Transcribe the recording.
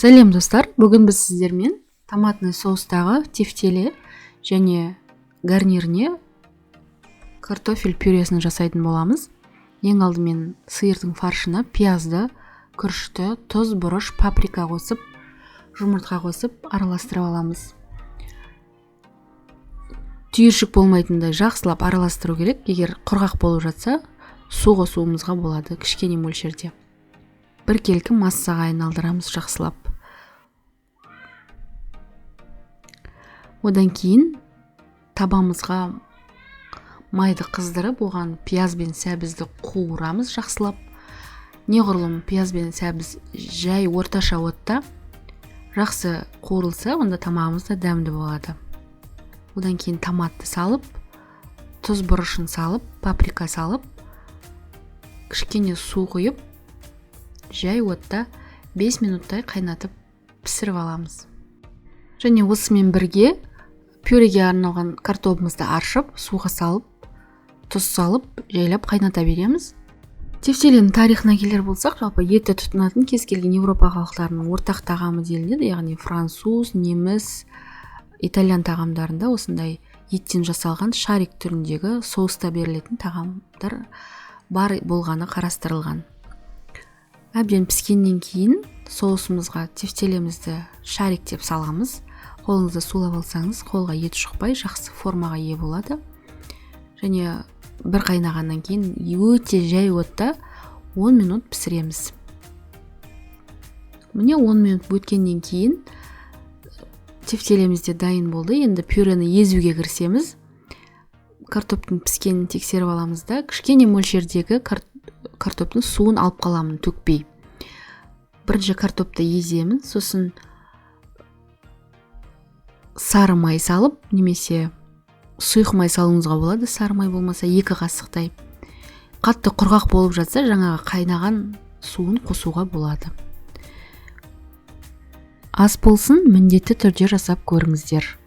Сәлем, достар! Бүгін біз сіздермен томатный соустағы тефтеле және гарниріне картофель пюресін жасайтын боламыз. Ең алдымен сиырдың фаршына пиязды, күрішті, тұз, бұрыш, паприка қосып, жұмыртқа қосып араластырып аламыз. Түйіршік болмайтындай жақсылап араластыру керек. Егер құрғақ болып жатса, су қосуымызға болады кішкене мөлшерде. Біркелкі массаға айналдырамыз жақсылап. Одан кейін табамызға майды қыздырып, оған пияз бен сәбізді қуырамыз жақсылап. Неғұрлым пияз бен сәбіз жай орташа отта жақсы қуырылса, онда тамағымыз да дәмді болады. Одан кейін томатты салып, тұз, бұрышын салып, паприка салып, кішкене су құйып, жай отта 5 минуттай қайнатып пісіріп аламыз. Және осымен бірге пюреге арналған картобымызды аршып, суға салып, тұз салып, жайлап қайната береміз. Тефтеленің тарихына келер болсақ, жалпы етті тұтынатын кез келген Еуропа халықтарының ортақ тағамы делінеді, яғни француз, неміс, итальян тағамдарында осындай еттен жасалған шарик түріндегі соуста берілетін тағамдар бар болғаны қарастырылған. Әбден піскеннен кейін соусымызға тефтелемізді шариктеп саламыз. Қолыңызды сулап алсаңыз, қолға ет жұқпай, жақсы формаға ие болады. Және бір қайнағаннан кейін өте жай отта 10 минут пісіреміз. Міне, 10 минут өткеннен кейін тефтелеміз де дайын болды. Енді пюрені езуге кірісеміз. Картоптың піскенін тексеріп аламыз да, кішкене мөлшердегі картоптың суын алып қаламын төкпей. Бірінші картопты еземін, сосын сары май салып немесе сұйық май салуыңызға болады, сары май болмаса 2 қасықтай. Қатты құрғақ болып жатса, жаңағы қайнаған суын қосуға болады. Ас болсын, міндетті түрде жасап көріңіздер.